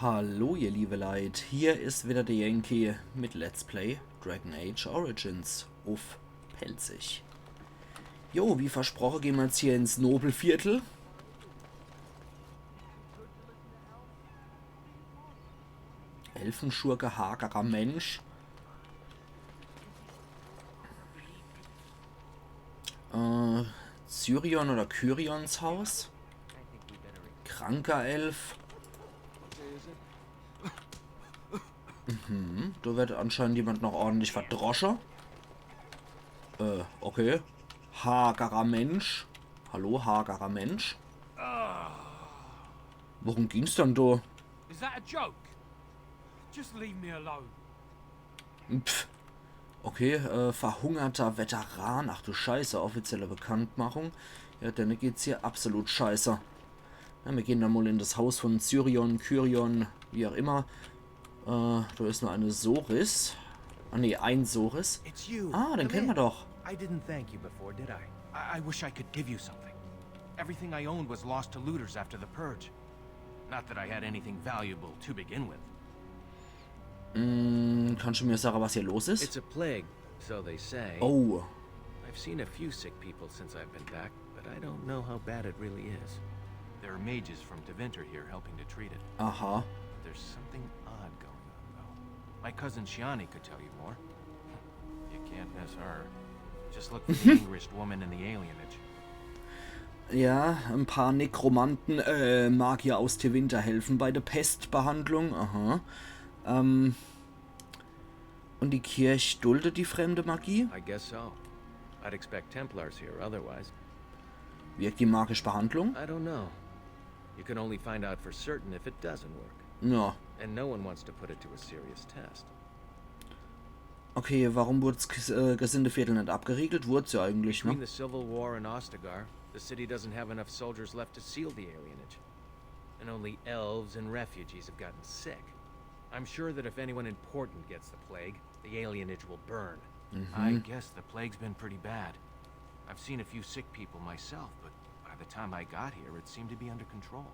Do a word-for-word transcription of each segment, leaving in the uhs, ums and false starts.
Hallo ihr liebe Leit, hier is wieder der Yankee mit Let's Play Dragon Age Origins uff Pälzisch. Jo, wie versproche gehn mer jetzt hier ins Nobelviertel. Elfenschurke, hagerer Mensch. Äh, Cyrion oder Kyrions Haus. Kranker Elf. Mhm, do wird anscheinend jemand noch ordentlich verdrosche. Äh, okay. Hagerer Mensch. Hallo, hagerer Mensch. Worum ging's denn do? Is that a joke? Just leave me alone. Pff. Okay, äh, verhungerter Veteran. Ach du Scheiße, offizielle Bekanntmachung. Ja, dann geht's hier absolut scheiße. Ja, mir gehn dann mol in das Haus von Cyrion, Kyrion, wie auch immer. Äh, do is nur eine Soris. Ah, nee, ein Soris. It's you. Ah, den Come kennen wir in. Doch. I didn't thank you before, did I? I, I wish I could give you something. Everything I owned was lost to looters after the purge. Not that I had anything valuable to begin with. Mm, kannst du mir sagen, was hier los ist? It's a plague, so they say. Oh, I've seen a few sick people since I've been back, but I don't know how bad it really is. There are mages from Tevinter here helping to treat it. Aha. There's something odd going on, though. My cousin Shani could tell you more. You can't miss her. Just look for the English woman in the alienage. Ja, ein paar Nekromanten, äh, Magier aus Tevinter helfen bei der Pestbehandlung. Aha. Ähm, und die Kirch duldet die fremde Magie? I guess so. I'd expect Templars here otherwise. Wirkt die magische Behandlung? I don't know. You can only find out for certain if it doesn't work. Ja. And no one wants to put it to a serious test. Okay, warum wurde das Ges- äh, Gesindeviertel nicht abgeriegelt? Wurde ja eigentlich, Between ne? The Civil War and Ostagar, the city doesn't have enough soldiers left to seal the alienage. And only elves and refugees have gotten sick. I'm sure that if anyone important gets the plague, the alienage will burn. I guess the plague's been pretty bad. I've seen a few sick people myself, but by the time I got here, it seemed to be under control.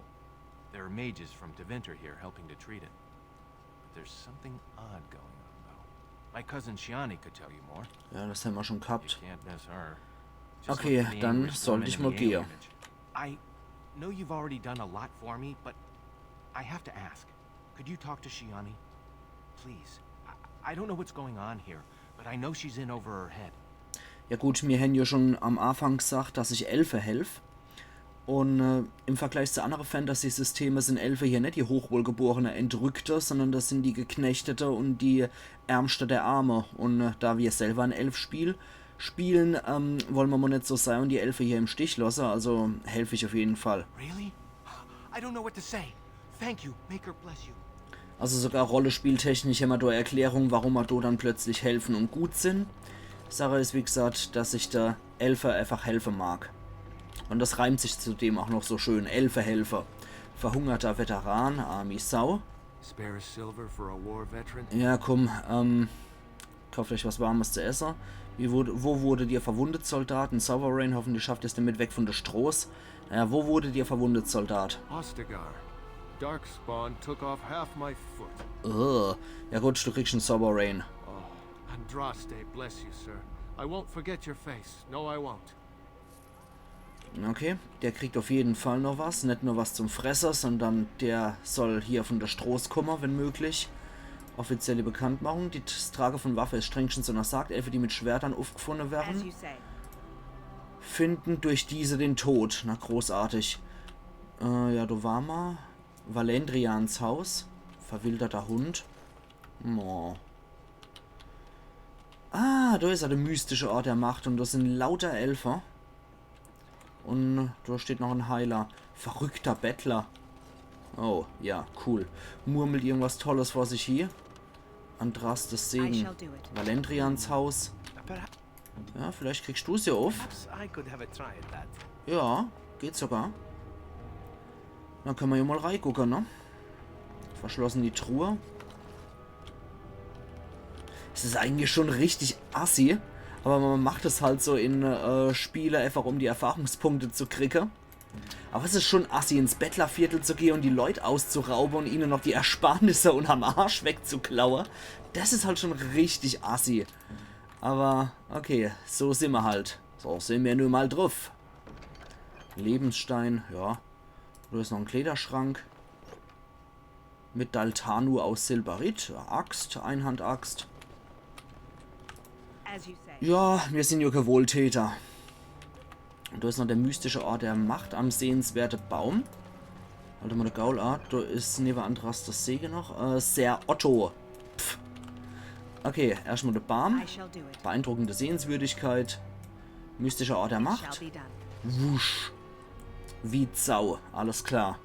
There are mages from Tevinter here helping to treat it. But there's something odd going on, though. My cousin Shani could tell you more. Ja, das haben wir schon You gehabt. Can't miss her. Just Okay, look for the dann English sollte woman ich in mal the gehen. alienage. I know you've already done a lot for me, but I have to ask. Could you talk to Shani? Please. I, I don't know what's going on here, but I know she's in over her head. Ja gut, mir haben ja schon am Anfang gesagt, dass ich Elfe helf. Und äh, im Vergleich zu anderen Fantasy-Systemen sind Elfe hier nicht die hochwohlgeborene Entrückte, sondern das sind die Geknechtete und die Ärmste der Arme. Und äh, da wir selber ein Elf-Spiel spielen, ähm, wollen wir mal nicht so sein und die Elfe hier im Stich lassen. Also helfe ich auf jeden Fall. Really? I don't know what to say. Thank you. May Gurt bless you. Also sogar rollespieltechnisch haben wir da Erklärung, warum wir da dann plötzlich helfen und gut sind. Sache ist, wie gesagt, dass ich der Elfe einfach helfen mag. Und das reimt sich zudem auch noch so schön. Elfe helfe. Verhungerter Veteran, armi Sau. Spare a silver for a war veteran? Ja, komm, ähm, kauft euch was Warmes zu essen. Wie wurde, wo wurdet ihr verwundet, Soldaten? Sovereign, hoffentlich schafft ihr es damit weg von der Stroß. Ja, wo wurdet ihr verwundet, Soldat? Ostagar. Darkspawn took off half my foot. Ugh. Ja gut, du kriegst einen Sovereign. Andraste, bless you, sir. I won't forget your face. No, I won't. Okay, der kriegt auf jeden Fall noch was. Nicht nur was zum Fresse, sondern der soll hier von der Stroß kommen, wenn möglich. Offizielle Bekanntmachung. Die, das Tragen von Waffen ist strengstens untersagt. Elfe, die mit Schwertern aufgefunden As werden, you say. finden durch diese den Tod. Na, großartig. Äh, ja, da war ma. Valendrians Haus. Verwilderter Hund. Oh. Ah, da ist ja der mystische Ort der Macht und das sind lauter Elfe. Und da steht noch ein Heiler. Verrückter Bettler. Oh, ja, cool. Murmelt irgendwas Tolles vor sich hier. Andrastes I Segen. Shall do it. Valendrians Haus. Perhaps Ja, vielleicht kriegst du's ja auf. I could have a try at that. Ja, geht sogar. Dann können wir ja mal reingucken, ne? Verschlossen die Truhe. Es ist eigentlich schon richtig assi, aber man macht es halt so in äh, Spiele einfach, um die Erfahrungspunkte zu kriegen. Aber es is schon assi, ins Bettlerviertel zu gehe und die Leut auszuraube und ihne noch die Ersparnisse unterm Arsch wegzuklaue. Das is halt schon richtig assi. Aber okay, so sin mer halt. So sin mer nun mal druff. Lebensstein, ja. Do is noch en Kleiderschrank. Mit Daltanu aus Silberit. Axt, Einhandaxt. As you say. Ja, mir sin jo Gewalttäter. Do is noch der mystische Ort der Macht am sehenswerte Baum. Halt mol de Gaul ab. Do is newe Andrastes Säge noch. Äh, Ser Otto. Pff. Okay, erschtmol de Baum. I shall do it. Beeindruckende Sehenswürdigkeit. Mystischer Ort der Macht. Shall be done. Wusch. Wie Sau. Alles klar.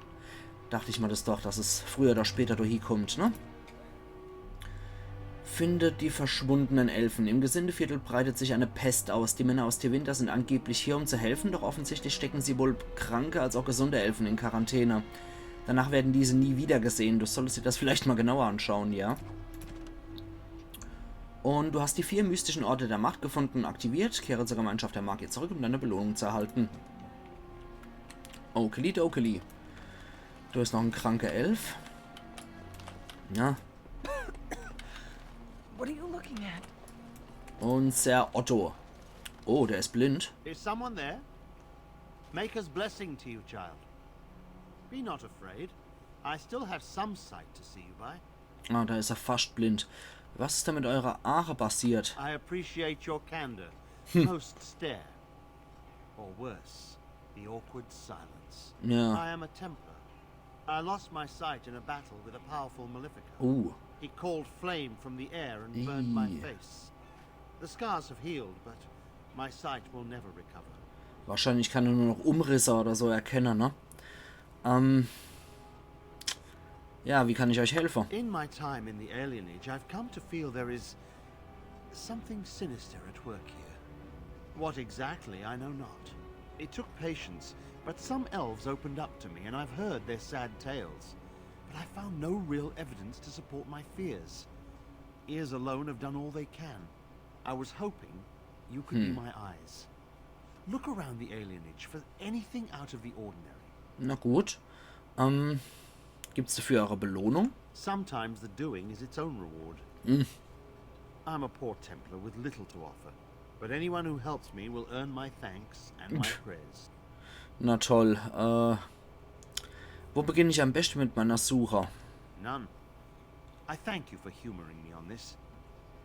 Dacht ich mer das doch, dass es früher oder später do hiekummt, ne? Findet die verschwundenen Elfen. Im Gesindeviertel breitet sich eine Pest aus. Die Männer aus Tevinter sind angeblich hier, um zu helfen, doch offensichtlich stecken sie wohl kranke als auch gesunde Elfen in Quarantäne. Danach werden diese nie wieder gesehen. Du solltest dir das vielleicht mal genauer anschauen, ja? Und du hast die vier mystischen Orte der Macht gefunden und aktiviert. Kehre zur Gemeinschaft der Magier zurück, um deine Belohnung zu erhalten. Okeli dokeli. Do is noch en kranker Elf. Ja. What are you looking at? Und Ser Otto. Oh, der is blind. Is someone there? Maker's blessing to you, child. Be not afraid. I still have some sight to see you by. Ah, do is er fascht blind. Was is do mit eure Aache passiert? I appreciate your candor. Most stare. Or worse, the awkward silence. Ja. I am a Templar. I lost my sight in a battle with a powerful Malefica. Uh. He called flame from the air and burned my Eee. Face. The scars have healed, but my sight will never recover. Wahrscheinlich kann er nur noch Umrisse oder so erkenne, ne? Ähm. Ja, wie kann ich euch helfe? In my time in the Alienage, I've come to feel there is something sinister at work here. What exactly, I know not. It took patience, but some elves opened up to me, and I've heard their sad tales. But I found no real evidence to support my fears. Ears alone have done all they can. I was hoping you could be my eyes. Look around the Alienage for anything out of the ordinary. Na gut. Ähm, gibt's dafür eure Belohnung? Sometimes the doing is its own reward. I'm a poor Templar with little to offer, but anyone who helps me will earn my thanks and my prayers. Na toll. Äh, wo beginne ich am beste mit meiner Suche? None. I thank you for humoring me on this.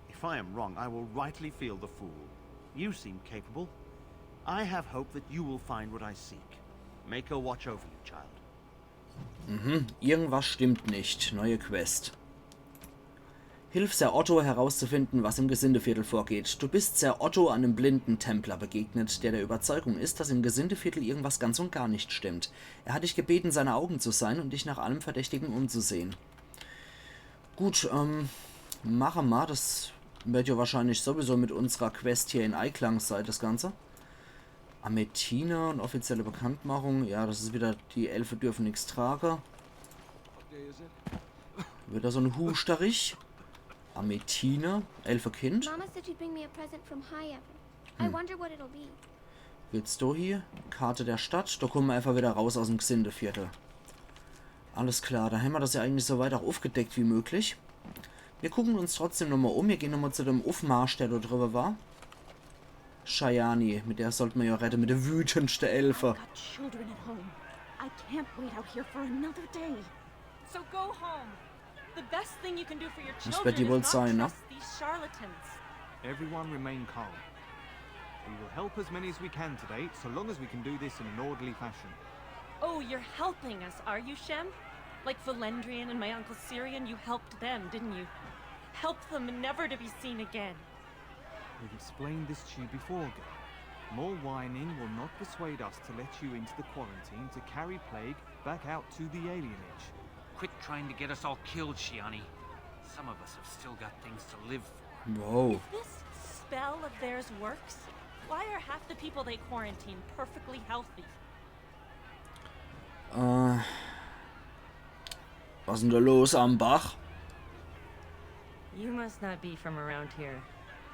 If I am wrong, I will rightly feel the fool. You seem capable. I have hope that you will find what I seek. Maker watch over you, child. Irgendwas stimmt nicht. Neue Quest. Hilf Ser Otto herauszufinden, was im Gesindeviertel vorgeht. Du bist Ser Otto, einem blinden Templer, begegnet, der der Überzeugung ist, dass im Gesindeviertel irgendwas ganz und gar nicht stimmt. Er hat dich gebeten, seine Augen zu sein und dich nach allem Verdächtigen umzusehen. Gut, ähm, mache ma. Das wird ja wahrscheinlich sowieso mit unserer Quest hier in Einklang sein, das Ganze. Ametine und offizielle Bekanntmachung. Ja, das is wieder, die Elfe dürfen nix trage. Wieder so en Husterich. Ametine, Elfekind. Mama said you'd bring me a present from High Heaven. I wonder what it'll be. Geht's do hie? Karte der Stadt. Do komme ma einfach wieder raus aus'm Gesindeviertel. Alles klar, do hämmer das ja eigentlich so weit auch ufgedeckt wie möglich. Mir gucken uns trotzdem nochmal um. Mir gehen nochmal zu dem Ufmarsch, der do drüber war. Shayani, mit der sollt ma ja redde, mit der wütendste Elfe. Got children at home. I can't wait out here for another day. So go home. The best thing you can do for your Das wird die children wohl is not sein, ne? Trust these charlatans. Everyone remain calm. We will help as many as we can today, so long as we can do this in an orderly fashion. Oh, you're helping us, are you, Shem? Like Valendrian and my uncle Sirion, you helped them, didn't you? Helped them never to be seen again. We've explained this to you before, girl. More whining will not persuade us to let you into the quarantine to carry plague back out to the alienage. Quit trying to get us all killed, Shiani. Some of us have still got things to live for. Wow. This spell of theirs works. Why are half the people they quarantine perfectly healthy? Äh, was is denn do los am Bach? You must not be from around here.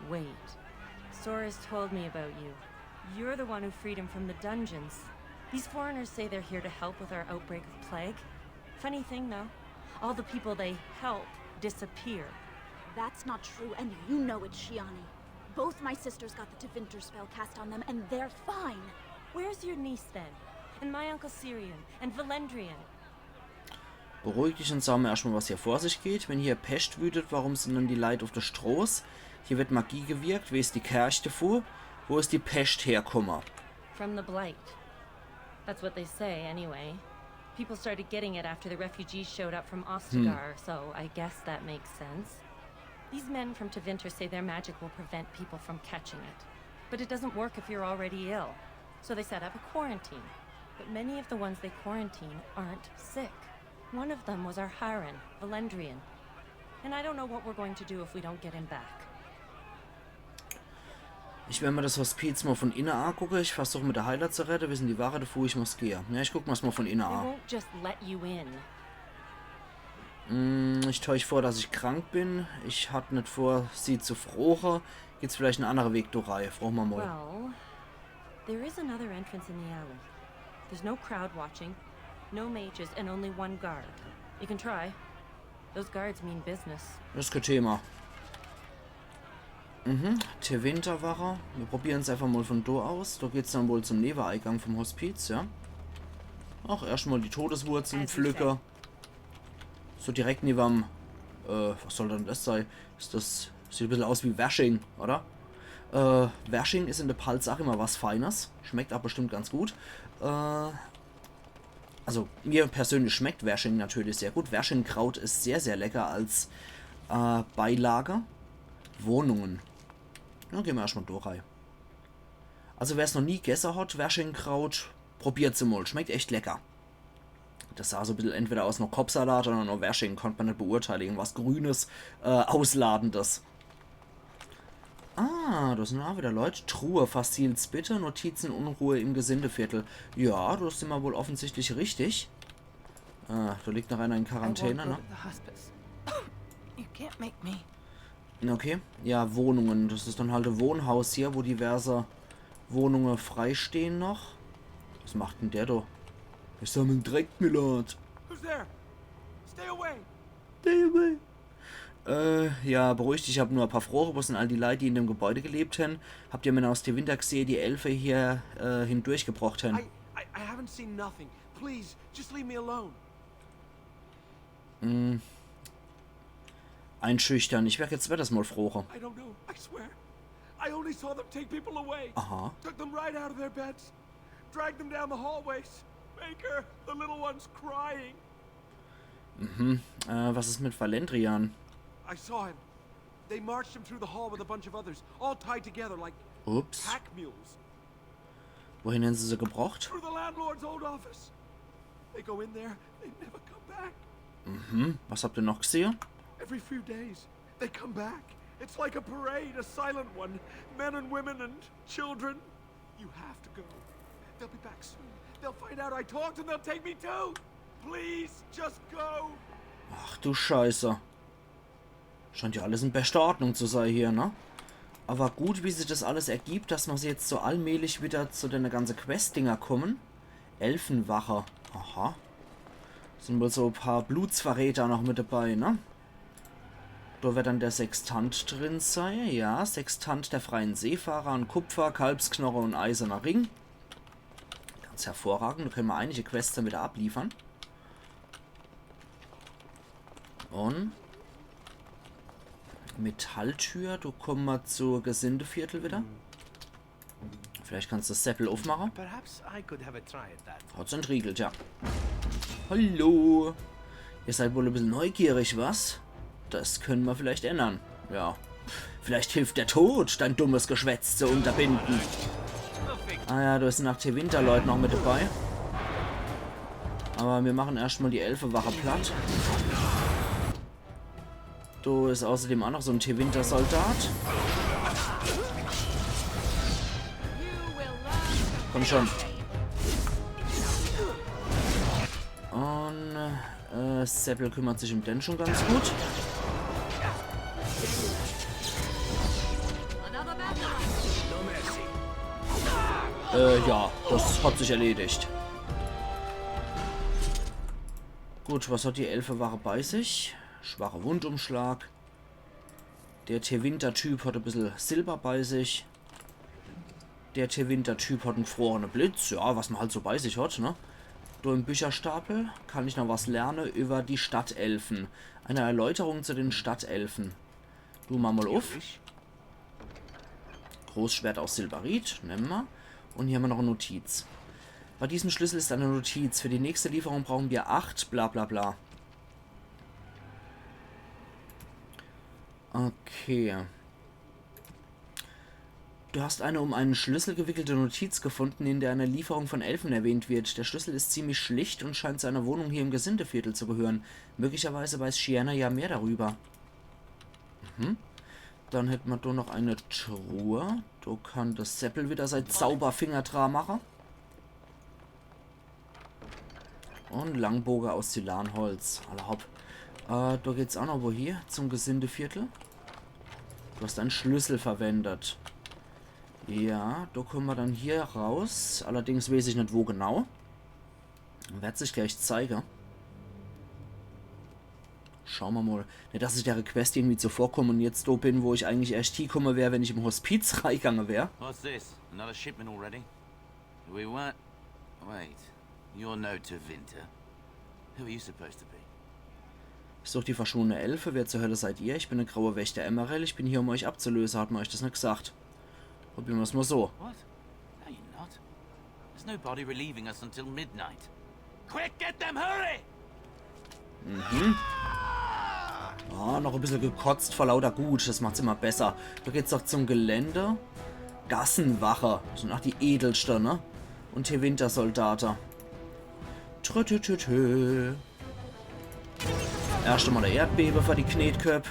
Wait. Sora's told me about you. You're the one who freed him from the dungeons. These foreigners say they're here to help with our outbreak of plague. Funny thing, though. All the people they help disappear. That's not true, and you know it, Shiani. Both my sisters got the Tevinter spell cast on them, and they're fine. Where's your niece, then? And my uncle Sirion? And Valendrian? Beruhig dich un sa mer erschtmol, was hier vor sich geht. Wenn hier Pescht wütet, warum sin dann die Leit uff de Stroß? Hier werd Magie gewirkt. Wo is die Kerch devu? Wo is die Pescht herkumme? From the Blight. That's what they say, anyway. People started getting it after the refugees showed up from Ostagar, so I guess that makes sense. These men from Tevinter say their magic will prevent people from catching it. But it doesn't work if you're already ill. So they set up a quarantine. But many of the ones they quarantine aren't sick. One of them was our Harren, Valendrian. And I don't know what we're going to do if we don't get him back. Ich werd mer des Hospiz mol vun inne angucke. Ich versuch mit de Heiler zu redde. Wo sin die Wache devu? Ich muss gehe. Ja, ich guck mer's mol vun inne They an. Won't just let you in. Hm, ich täusch vor, dass ich krank bin. Ich hatt net vor, sie zu froche. Gibt's vielleicht en annere Weg do rei? Froche mer mol. Well, there is another entrance in the alley. There's no crowd watching, no mages, and only one guard. You can try. Those guards mean business. Des is kee Thema. Mhm, Tevinter Wache. Mir probieren's einfach mol vun do aus. Do geht's dann wohl zum Nebeneingang vum Hospiz, ja. Ach, erschtmol die Todeswurzeln pflücke. So direkt newe'm, äh, was soll dann des sei? Is des, sieht e bissel aus wie Washing, oder? Äh, Washing is in de Palz ach immer was Feines. Schmeckt ach bestimmt ganz gut. Äh, also, mir persönlich schmeckt Washing natürlich sehr gut. Washing-Kraut is sehr, sehr lecker als, äh, Beilage. Wohnungen. Dann gehn mer erschtmol do rei. Also, wer's noch nie gesse hat, Washing-Kraut, probiert's emol. Schmeckt echt lecker. Des sah so e bissel entweder aus noch Kopfsalat oder noch Washing, konnt mer net beurteile. Irgendwas Grünes, äh, Ausladendes. Ah, do sin ach wieder Leit. Truhe, Facils bitte, Notizen, Unruhe im Gesindeviertel. Ja, do sin mer wohl offensichtlich richtig. Ah, do liegt noch einer in Quarantäne, ne? To the hospice. You can't make me. Okay. Ja, Wohnungen. Des is dann halt e Wohnhaus hier, wo diverse Wohnunge freistehn noch. Was macht dann der do? Ich sammel Dreck, Millard. Who's there? Stay away! Baby. Äh, ja, beruhig dich, ich hab nur e paar Froche. Wo sin all die Leit, die in dem Gebäude gelebt hen? Habt ihr Männer aus Tevinter gsehe, die Elfe hier, äh, hindurchgebrocht hen? I, I, I haven't seen nothing. Please, just leave me alone. Einschüchtern. Ich werd jetzt weiter mol froche. I don't know, I swear. I only saw them take people away. Aha. Took them right out of their beds. Dragged them down the hallways. Baker, the little one's crying. Äh, was is mit Valendrian? I saw him. They marched him through the hall with a bunch of others, all tied together like Ups. Pack mules. Wohin hen se se gebrocht? Through the landlord's old office. They go in there, they never come back. Was habt ihr noch gsehe? Every few days, they come back. It's like a parade, a silent one. Men and women and children. You have to go. They'll be back soon. They'll find out I talked and they'll take me too. Please, just go. Ach du Scheiße. Scheint ja alles in beschter Ordnung zu sei hier, ne? Awwer gut, wie sich des alles ergibt, dass mer jetzt so allmählich wieder zu dene ganze Quest-Dinger kommen. Elfenwache. Aha. Sin wohl so e paar Blutsverräter noch mit dabei, ne? Do werd dann der Sextant drin sei. Ja, Sextant der freien Seefahrer, en Kupfer, Kalbsknoche un eiserner Ring. Ganz hervorragend, do kenne mer einige Quests dann wieder abliefern. Un Metalltür, do komme mer zu Gesindeviertel wieder. Vielleicht kannst du des Seppel uffmache. Perhaps I could have a try at that. Hat's entriegelt, ja. Hallo. Ihr seid wohl e bissel neugierig, was? Des kenne mer vielleicht ännere. Ja. Vielleicht hilft der Tod, dein dummes Geschwätz zu unterbinden. Ah ja, do sin ach Tevinter-Leit noch mit dabei. Awwer mir machen erscht mol die Elfewache platt. Do is außerdem ach noch so en Tevinter-Soldat. Komm schon. Un äh, Seppel kümmert sich um den schon ganz gut. Äh, ja, das hat sich erledigt. Gut, was hat die Elfewache bei sich? Schwache Wundumschlag. Der Tevinter-Typ hat e bissel Silber bei sich. Der Tevinter-Typ hat en gfrorene Blitz. Ja, was man halt so bei sich hat, ne? Do im Bücherstapel kann ich noch was lerne über die Stadtelfen. Eine Erläuterung zu den Stadtelfen. Du, mach mal uff. Großschwert aus Silberit, nemme ma. Und hier haben wir noch eine Notiz. Bei diesem Schlüssel ist eine Notiz. Für die nächste Lieferung brauchen wir acht, bla bla bla. Okay. Du hast eine um einen Schlüssel gewickelte Notiz gefunden, in der eine Lieferung von Elfen erwähnt wird. Der Schlüssel ist ziemlich schlicht und scheint zu einer Wohnung hier im Gesindeviertel zu gehören. Möglicherweise weiß Sienna ja mehr darüber. Mhm. Dann hätt ma do noch eine Truhe. Do kann das Seppel wieder sein Zauberfinger dra mache. Und Langboge aus Zilanholz. Alla hopp. Äh, do geht's auch noch wohin? Zum Gesindeviertel. Du hast einen Schlüssel verwendet. Ja, do kommen wir dann hier raus. Allerdings weiß ich nicht, wo genau. Wird sich gleich zeigen. Schauen wir mal. Nicht, dass ich der Quest irgendwie zuvorkomme und jetzt do bin, wo ich eigentlich erst hinkomme wär, wenn ich im Hospiz reingegangen wär. What's this? Another shipment already? We want... Wait. You're no Tevinter. Who are you supposed to be? Ich suche die verschwundene Elfe. Wer zur Hölle seid ihr? Ich bin der graue Wächter Emerald. Ich bin hier, um euch abzulösen. Hat man euch das nicht gesagt? Probieren wir's mal so. What? No, you're not. There's no body relieving us until midnight. Quick, get them, hurry! Mhm. Ah, noch ein bisschen gekotzt vor lauter Gut. Das macht's immer besser. Da geht's doch zum Gelände. Gassenwache. Das sind auch die edelste, ne? Und Tevinter-Soldate. Trütütütü. Erst einmal der Erdbebe für die Knetköpp.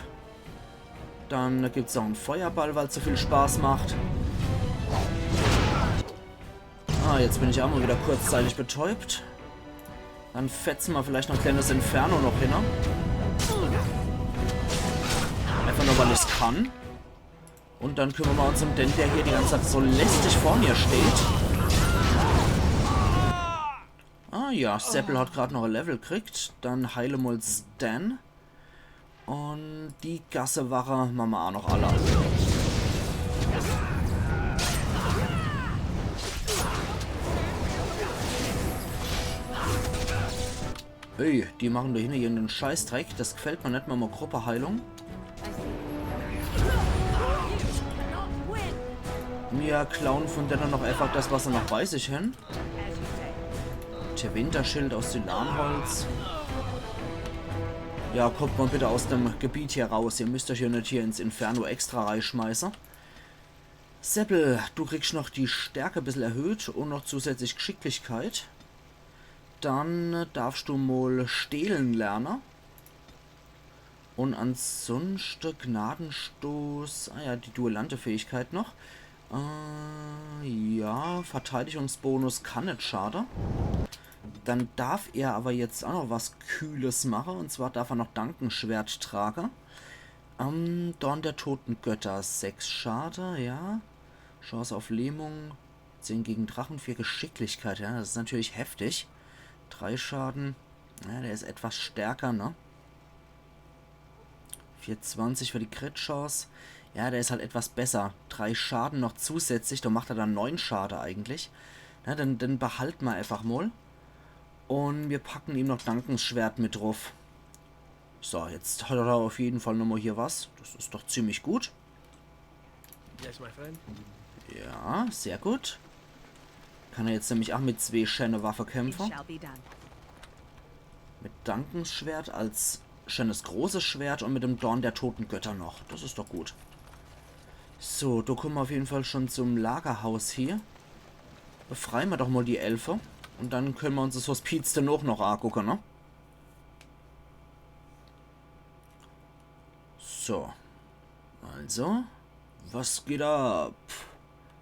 Dann gibt's auch einen Feuerball, weil's so viel Spaß macht. Ah, jetzt bin ich auch mal wieder kurzzeitig betäubt. Dann fetzen wir vielleicht noch ein kleines Inferno noch hin. Einfach nur, weil ich's kann. Und dann kümmern wir uns um den, der hier die ganze Zeit so lästig vor mir steht. Ah ja, Seppel hat gerade noch ein Level gekriegt. Dann heile mal Sten. Und die Gassenwache machen wir auch noch alle. Ey, die machen da hinten irgendeinen Scheißdreck. Das gefällt mir nicht, machen wir Gruppeheilung. Wir klauen von denen noch einfach das, was sie noch bei sich haben. Tevinter-Schild aus Zilanholz. Ja, kommt mal bitte aus dem Gebiet hier raus. Ihr müsst euch ja nicht hier ins Inferno extra reinschmeißen. Seppel, du kriegst noch die Stärke ein bisschen erhöht und noch zusätzlich Geschicklichkeit. Dann darfst du mal stehlen lernen. Und ansonsten Gnadenstoß. Ah ja, die Duellante-Fähigkeit noch. Äh, ja, Verteidigungsbonus kann nicht schade. Dann darf er aber jetzt auch noch was Kühles machen. Und zwar darf er noch Dankenschwert tragen. Ähm, Dorn der Totengötter, sechs Schade, ja. Chance auf Lähmung, zehn gegen Drachen, vier Geschicklichkeit, ja. Das ist natürlich heftig. Drei Schaden. Ja, der ist etwas stärker, ne? Vier zwanzig für die Crit-Chance. Ja, der ist halt etwas besser. Drei Schaden noch zusätzlich, da macht er dann neun Schade eigentlich. Na, dann, dann behalten wir einfach mal. Und wir packen ihm noch Dankenschwert mit drauf. So, jetzt hat er auf jeden Fall nochmal hier was. Das ist doch ziemlich gut. Yes, my friend. Ja, sehr gut. Kann er jetzt nämlich auch mit zwei schöne Waffe kämpfen. Shall be done. Mit Dankenschwert als schönes großes Schwert und mit dem Dorn der Totengötter noch. Das ist doch gut. So, da kommen wir auf jeden Fall schon zum Lagerhaus hier. Befreien wir doch mal die Elfe. Und dann können wir uns das Hospiz dann auch noch angucken, ne? So. Also, was geht ab?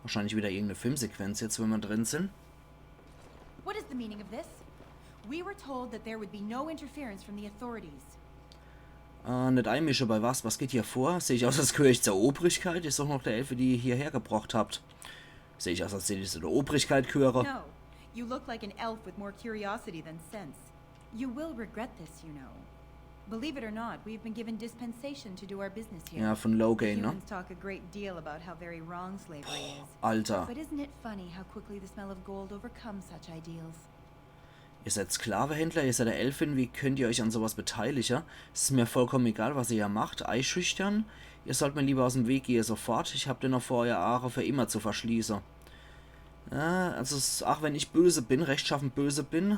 Wahrscheinlich wieder irgendeine Filmsequenz jetzt, wenn wir drin sind. What is the meaning of this? We were told that there would be no interference from the authorities. Äh, nicht einmische bei was? Was geht hier vor? Sehe ich aus, als gehöre ich zur Obrigkeit? Ich suche noch der Elfe, die ihr hierher gebracht habt. Seh ich aus, als dät ich zu de Obrigkeit gehöre? No, you look like an elf with more curiosity than sense. You will regret this, you know. Believe it or not, we've been given dispensation to do our business here. Ja, von Loghain, ne? Humans talk a great deal about how very wrong slavery is. Alter. But isn't it funny how quickly the smell of gold overcomes such ideals? Ihr seid Sklavehändler, ihr seid e Elfin, wie könnt ihr euch an sowas beteilige? Es is mir vollkommen egal, was ihr hier macht. Eischüchtern? Ihr sollt mir lieber aus'm Weg gehe, sofort. Ich hab dennoch vor, euer Aache für immer zu verschließe. Ja, also, s- ach wenn ich böse bin, rechtschaffen böse bin,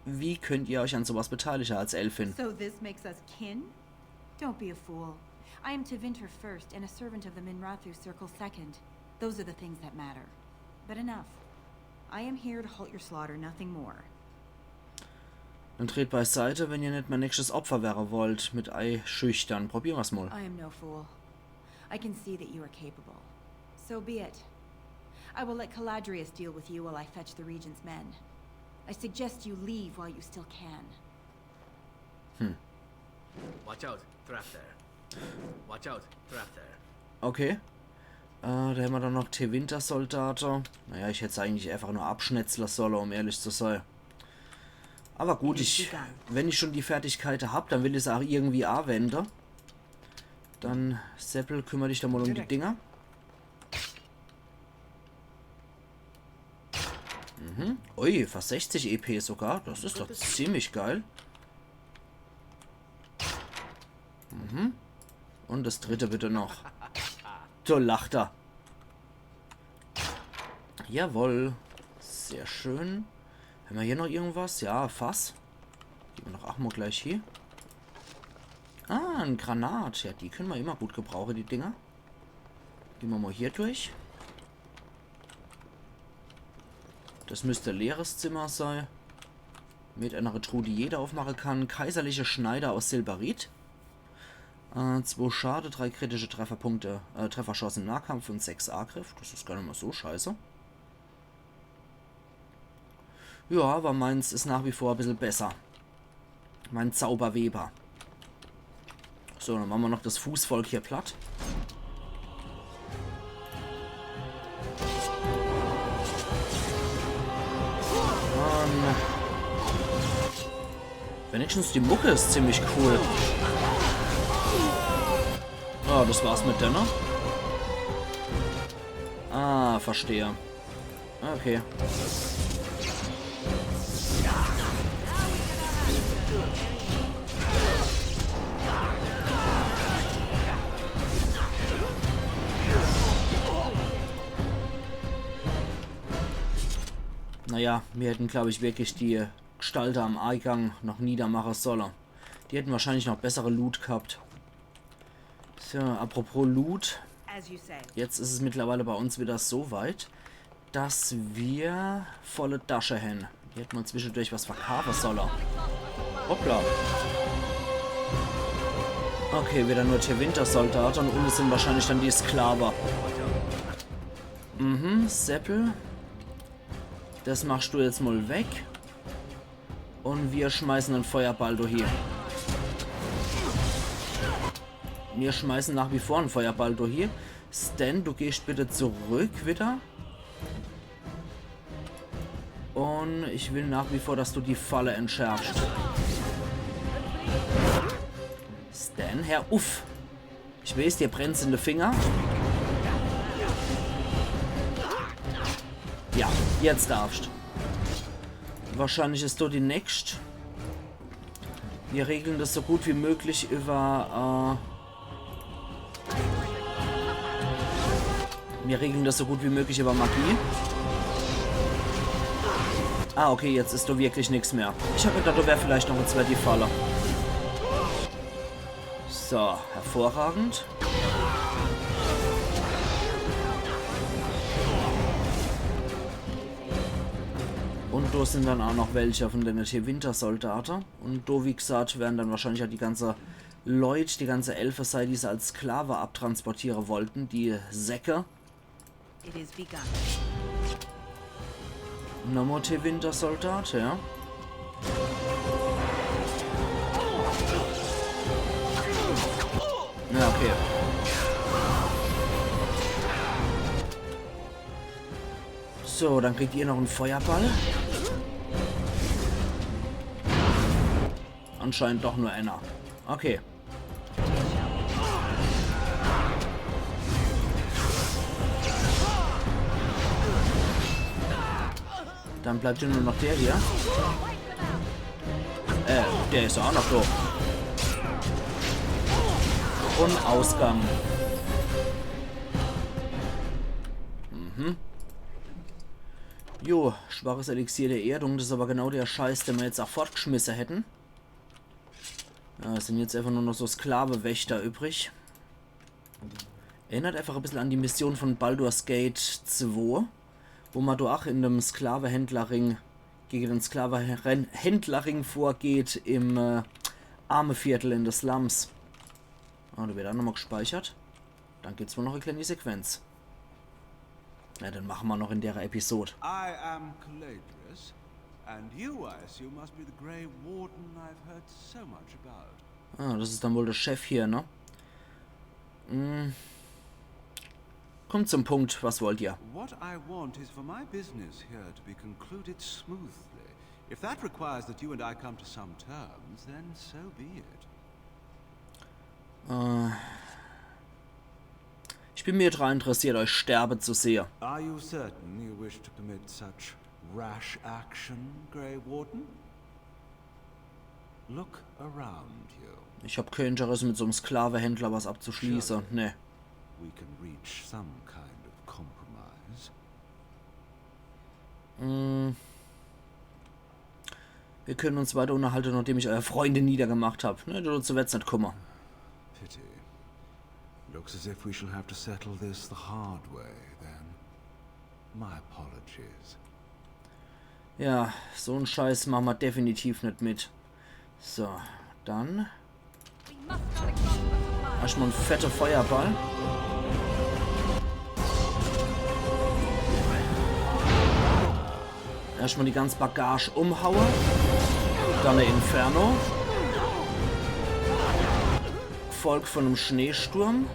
wie könnt ihr euch an sowas beteilige als Elfin? So this makes us kin? Don't be a fool. I am Tevinter first and a servant of the Minrathu Circle second. Those are the things that matter. But enough. I am here to halt your slaughter, nothing more. Dann tret beiseite, wenn ihr net mein nächstes Opfer werre wollt. Mit Eischüchtern. Probiere mer's mol. I am no fool. I can see that you are capable. So be it. I will let Caladrius deal with you while I fetch the Regent's men. I suggest you leave while you still can. Watch out, trap there. Watch out, trap there. Okay. Äh, do hämmer dann noch Tevinter-Soldate. Naja, ich hätt's eigentlich einfach nur abschnetzle solle, um ehrlich zu sei. Aber gut, ich, wenn ich schon die Fertigkeit hab, dann will ich's auch irgendwie awende. Dann, Seppel, kümmer dich doch mol um die Dinger. Mhm. Ui, fast sechzig E P sogar. Das is doch ziemlich geil. Mhm. Und das dritte bitte noch. So lacht er. Jawohl. Sehr schön. Hämmer hier noch irgendwas? Ja, Fass. Gehn mer doch auch mol gleich hier. Ah, e Granat. Ja, die könne mer immer gut gebrauche, die Dinger. Gehn mer mol hier durch. Das müsst e leeres Zimmer sei. Mit einer Truh, die jeder aufmache kann. Kaiserliche Schneider aus Silberit. Äh, zwo Schade, drei kritische Trefferpunkte, äh, Trefferchance im Nahkampf und sechs Agriff. Das is gar net mol so scheiße. Ja, aber meins is nach wie vor e bissel besser. Mein Zauberweber. So, dann mache mer noch das Fußvolk hier platt. Mann. Wenigstens die Mucke is ziemlich cool. Ah, das war's mit denne. Ah, verstehe. Okay. Naja, mir hätten, glaub ich, wirklich die Gestalte am Eigang noch niedermache solle. Die hätten wahrscheinlich noch bessere Loot gehabt. So, apropos Loot. As you say. Jetzt is es mittlerweile bei uns wieder so weit, dass mir volle Tasche hän. Hier hätte mer zwischendurch was verkaafe solle. Hoppla. Okay, wieder nur Tevinter-Soldate und unne sin wahrscheinlich dann die Sklave. Mhm, Seppel. Das machst du jetzt mol weg. Und mir schmeißen en Feuerball do hier. Mir schmeißen nach wie vor en Feuerball do hier. Sten, du gehst bitte zurück wieder. Und ich will nach wie vor, dass du die Falle entschärfst. Sten, hör uff. Ich weeß, dir brennt's in de Finger. Ja, jetzt darfst. Wahrscheinlich is do die nächst. Mir regeln das so gut wie möglich über, äh, mir regeln das so gut wie möglich über Magie. Ah, okay, jetzt is do wirklich nix mehr. Ich hab gedacht, do wär vielleicht noch e zweiti Falle. So, hervorragend. Und do sin dann auch noch welche von denne Tevinter-Soldate. Und do, wie gesagt, werden dann wahrscheinlich auch die ganze Leut, die ganze Elfe sei, die se als Sklave abtransportiere wollten, die Säcke. It is begun. Nochmol Tevinter-Soldate, ja. Ja, okay. So, dann kriegt ihr noch en Feuerball. Anscheinend doch nur einer. Okay. Dann bleibt nur noch der hier. Äh, der is ach noch do. Un Ausgang. Mhm. Jo, schwaches Elixier der Erdung. Das is awwer genau der Scheiß, den mer jetzt ach fortgeschmisse hätten. Ja, es sin jetzt äfach nur noch so Sklavewächter übrig. Erinnert äfach e bissel an die Mission von Baldur's Gate zwei, wo mer do ach in dem Sklavehändlerring, gege den Sklavehändlerring vorgeht im, äh, Armeviertel in de Slums. Ah, do werd ach nochmol gespeichert. Dann gibt's wohl noch e kleine Sequenz. Ja, den mache mer noch in dere Episode. I am Caladrius, and you, I assume, must be the Grey Warden I've heard so much about. Ah, das is dann wohl der Chef hier, ne? Hm. Kommt zum Punkt, was wollt ihr? What I want is for my business here to be concluded smoothly. If that requires that you and I come to some terms, then so be it. Äh, ich bin mehr dran interessiert, euch sterbe zu sehe. Are you certain you wish to commit such rash action, Grey Warden? Look around you. Ich hab kein Interesse, mit so em Sklavehändler was abzuschließe. Nee. We can reach some kind of compromise. Mm. Wir können uns weiter unterhalte, nachdem ich eure Freunde niedergemacht hab. Ne, dazu werd's net kumme. Pity. Looks as if we shall have to settle this the hard way, then. My apologies. Ja, so en Scheiß mache mer definitiv net mit. So, dann. Erschtmol en fette Feuerball. Erschtmol die ganz Bagage umhaue. Dann e Inferno. Gefolgt von em Schneesturm.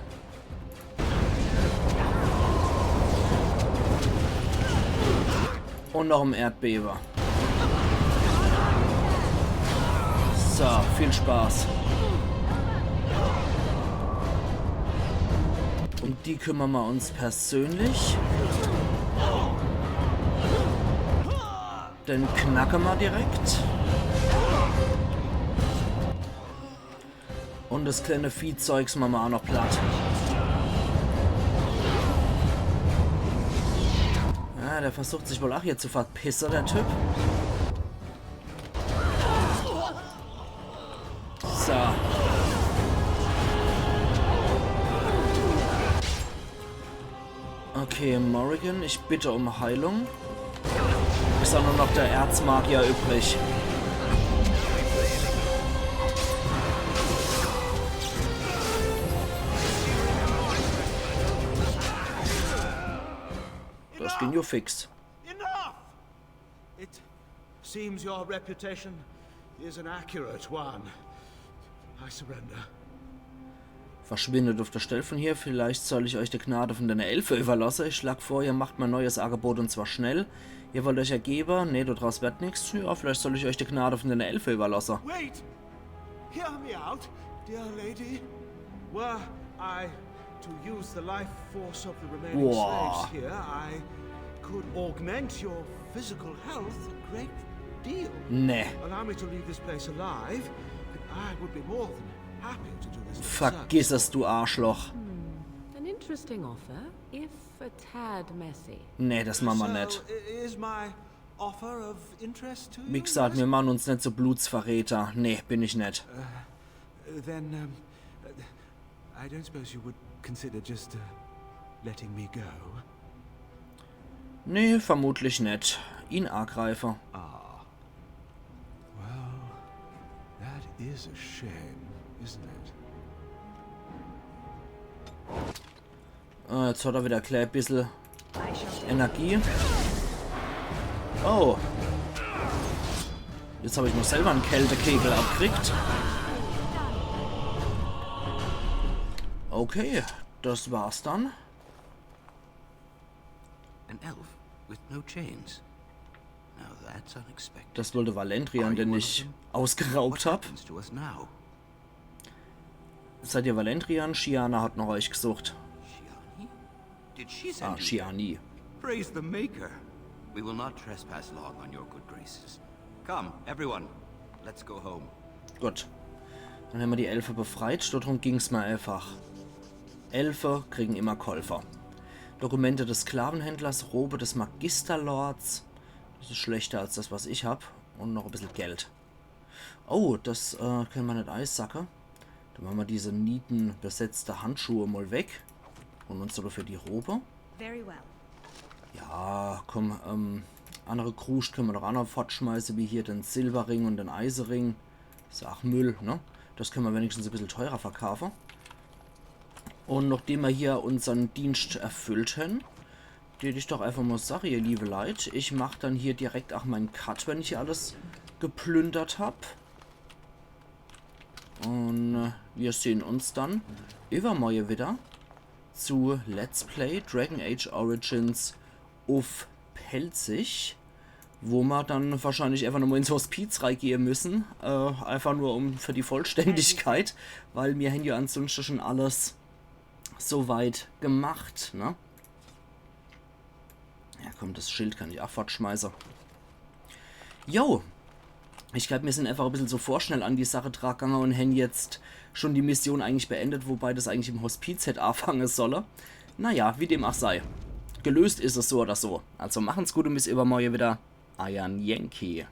Un noch em Erdbewe. So, viel Spaß. Um die kümmere mer uns persönlich. Den knacke mer direkt. Un das kleine Viehzeugs mache mer ach noch platt. Ah, der versucht sich wohl ach hier zu verpisse, der Typ. So. Okay, Morrigan, ich bitte um Heilung. Is ach nur noch der Erzmagier übrig. Das ging jo fix. Enough! It seems your reputation is an accurate one. I surrender. Verschwindet auf der Stell von hier. Vielleicht soll ich euch die Gnade von dene Elfe überlasse. Ich schlag vor, ihr macht mein neues Agebot, und zwar schnell. Ihr wollt euch ergebe? Nee, do draus werd nix. Ja, vielleicht soll ich euch die Gnade von dene Elfe überlasse. Wait! Hear me out, dear lady. Were I to use the life force of the remaining Boah. slaves here, I could augment your physical health a great deal. Nee. Allow me to leave this place alive, and I would be more than happy to do this for the Vergiss es, du Arschloch. An interesting offer, if a tad messy. Nee, das mache mer net. So, i-, is my offer of interest to you? Wie gesagt, wir machen uns net zu Blutsverräter. Nee, bin ich net. Uh, then, um, uh, I don't suppose you would consider just, uh, letting me go? Nee, vermutlich net. Ihn agreife. Ah. Well, that is a shame, isn't it? Äh, jetzt hat er wieder e klä bissel Energie. Oh. Jetzt hab ich noch selber en Kältekegel abkriegt. Okay, das war's dann. An elf? With no chains. Now that's unexpected. Das wollte Valendrian, den ich ausgeraubt hab. Happens to us now? Seid ihr Valendrian? Shiana hat nach euch gesucht. Shiani? Did she send Ah, you? Shiani. Praise the Maker. We will not trespass long on your good graces. Come, everyone. Let's go home. Gut. Dann hämmer die Elfe befreit. Dort drum ging's mer einfach. Elfe kriegen immer Kolfer. Dokumente des Sklavenhändlers, Robe des Magisterlords. Das is schlechter als das, was ich hab. Und noch e bissel Geld. Oh, das äh, kenne mer net eisacke. Dann mache mer diese nietenbesetzte Handschuhe mal weg. Und uns dafür die Robe. Very well. Ja, komm, ähm, andere Kruscht kenne mer doch ach noch fortschmeiße, wie hier den Silberring und den Eisering. Is ja ach Müll, ne? Das kenne mer wenigstens e bissel teurer verkaufe. Und nachdem mer hier unsern Dienst erfüllt hän, tät ich doch einfach mal sage, ihr liebe Leit, ich mach dann hier direkt ach mein Cut, wenn ich hier alles geplündert hab. Und äh, wir sehen uns dann übermorgen wieder zu Let's Play Dragon Age Origins uff Pälzisch, wo mer dann wahrscheinlich einfach nochmal ins Hospiz reigehe müssen, äh, einfach nur um für die Vollständigkeit, weil mir hän ja ansonsten schon alles soweit gemacht, ne? Ja komm, das Schild kann ich ach fortschmeiße. Jo, ich glaub, mir sind einfach e bissel zu vorschnell an die Sache drangange und hän jetzt schon die Mission eigentlich beendet, wobei das eigentlich im Hospiz hätt anfange solle. Naja, wie dem ach sei. Gelöst is es so oder so. Also machen's gut und bis übermorgen wieder. Eiern Yankee.